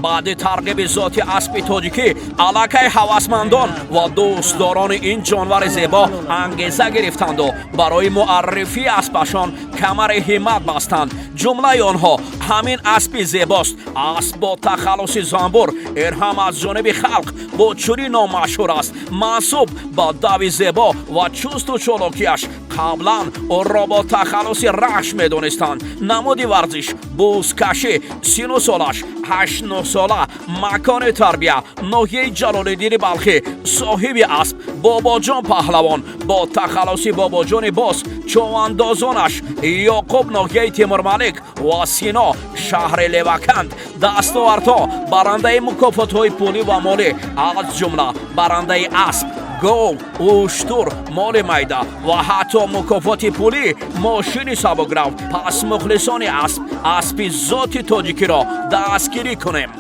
Баъди тарғиби зоти аспи тоҷикӣ аллакай ҳавасмандон ва дӯстдорони ин ҷонвари зебо ангеза гирифтанду барои муаррифии аспашон камари ҳиммат бастанд. Ҷумлаи онҳо ҳамин аспи зебост. Асп бо тахаллуси Занбур, ин ҳам аз ҷониби халқ бо чунин ном машҳур аст, мансуб ба дави зебо ва чусту чолокиаш. Қаблан ӯро бо тахаллуси Рахш медонистанд. Намуди варзиш бузкашӣ, сину солаш 8-9 сола, макони тарбия ноҳияи Ҷалолиддини Балхӣ. Соҳиби асп Бобоҷон Паҳлавон бо тахаллуси Бобоҷони Боз, човандозонаш Ёқуб, ноҳияи Темурмалик, ва Сино, шаҳри Леваканд. Дастовардҳо: барандаи мукофотҳои пулӣ ва молӣ, аз ҷумла барандаи асп, гов, уштур, моли майда ва ҳатто мукофоти пулӣ, мошини сабукрав. Пас, мухлисони асп, аспи зоти тоҷикиро дастгирӣ кунем.